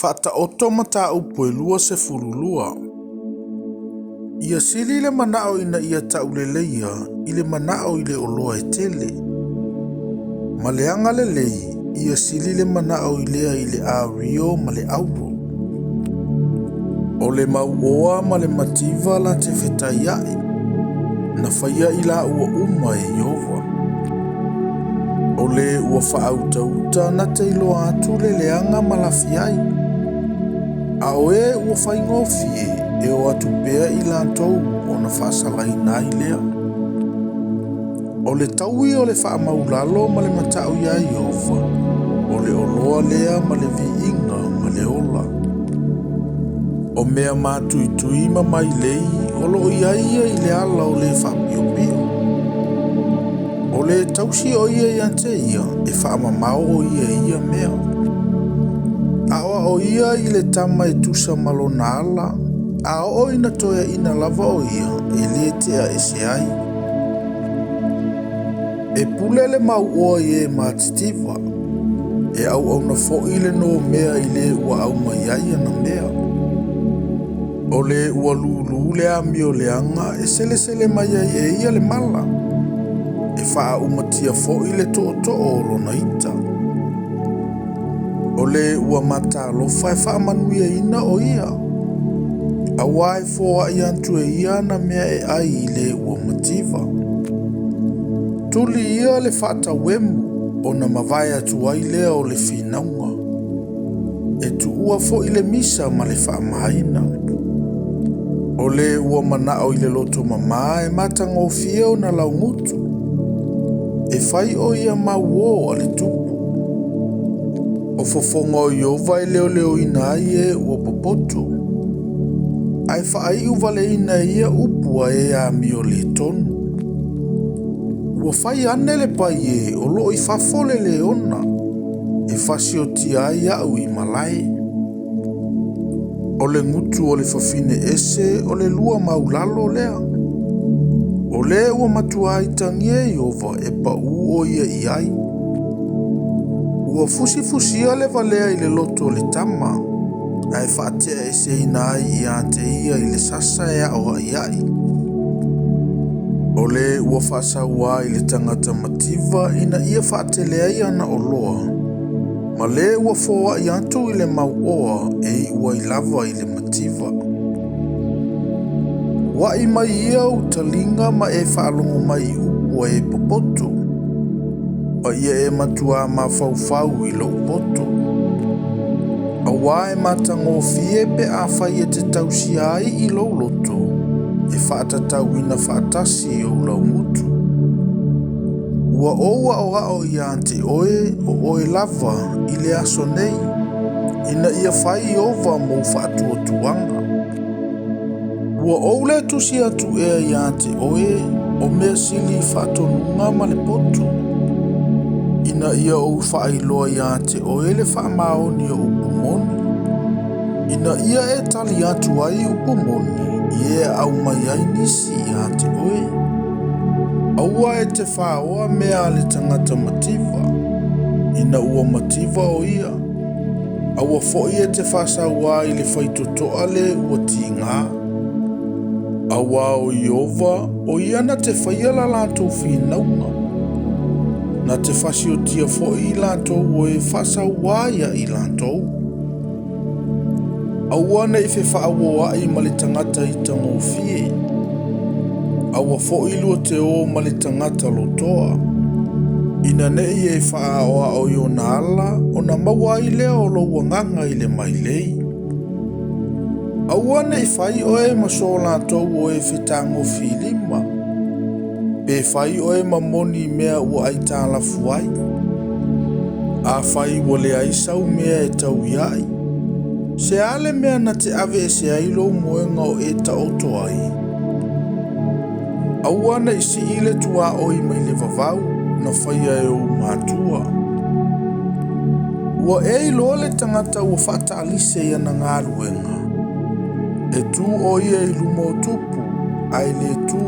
Faataoto mataupu e 22. Ia sili le manao ina ia tauleleia i le manao i le oloa e tele. Ma le agalelei, ia sili le manao i lea i le ario ma le auro. O le mauoa ma le mativa la te fetaiai, na faia i laua uma e Ieova. O le ua faautauta na te iloa atu le leaga ma lafi ai, a o e ua faigofie e o atu pea i latou ona faasalaina ai lea. O le taui o le faamaulalo ma le matau iā Ieova, o le oloa lea ma le viiga ma le ola. O mea matuitui ma mailei o lo o i ai ia i le ala o le faapiopio. O le tausi o ia ia te ia, e faamamao o ia i ia mea. Aoao ia i le tama e tusa ma lona ala, a oo ina toeaina lava o ia, e le tea ese ai. E pule le mauoa i e matitiva, e auauna foi le nomea i le ua aumai ai ana mea. O le ua lūlū le amio leaga e selesele mai ai e ia le mala, e faaumatia foi le tootoo o lona ita. O le ua matalofa e faamanuiaina o ia, auā e foai atu e ia ana mea e ai i le ua mativa. Tuli ia le faatauemu ona mavae atu ai lea o le finauga. E tuua foi le misa ma le faamaina. O le ua manao i le loto mamā e matagofie ona laugutu. E fai o ia mauō a le tupu. O fofoga o Ieova e leoleoina ai e ua popoto, ae faaiu valeina e ia upu a e amio le tonu. Ua fai ane le pai e o loo i fafo le leona, e fasiotia ai au i malae. O le gutu o le fafine ese o le lua maulalo lea. O le ua matua itagia e Ieova e paū o ia i ai. Ua fusifusia le valea i le loto o le tama, ae faateaeseina ai ia te ia i le sasa e aoai ai. O le ua faasauā i le tagata mativa ina ia faatele ai ana oloa, ma le ua foai atu i le mauoa e iu ai lava i le mativa. Ua'i mai ia ou taliga ma e faalogo mai i upu a e popoto, ma ia e matuā mafaufau i lou poto. Auā e matagofie pe afai e te tausia ai i lou loto, e faatatauina faatasi ou laugutu. Ua ou aoao ia te oe o oe lava i le aso nei, ina ia fai Ieova mou faatuatuaga. Ua ou le tusi atu ea ia te oe o mea sili i faatonuga ma le poto, ina ia ou faailoa ia te oe le faamaoni o upu moni, ina ia e tali atu ai upu moni i e aumai ai nisi ia te oe. Aua e te faoa mea a le tagata mativa, ina ua mativa o ia, aua foi e te faasauā i le faitotoa le ua tigā. Auā o Ieova o ia na te faia la latou finauga, na te fasiotia foi i latou o e faasauā ia i latou. Aua ne i fefaauoai ma le tagata itagofie, aua foi lua te o ma le tagata lotoa, ina ne i e faaaoao i ona ala ona maua ai lea o lou agaga i le mailei. Aua ne i fai oe ma so latou o e fetagofi i lima, pe fai oe ma moni i mea ua aitalafu ai. Afai ua leai sau mea e tauiai, se a le mea na te aveese ai lou moega o e taoto ai? Aua ne i sii le tuaoi mai le vavau na faia e ou matua. Ua e iloa le tagata ua faataalise i ana galuega, e tu o ia i luma o tupu, ae le tu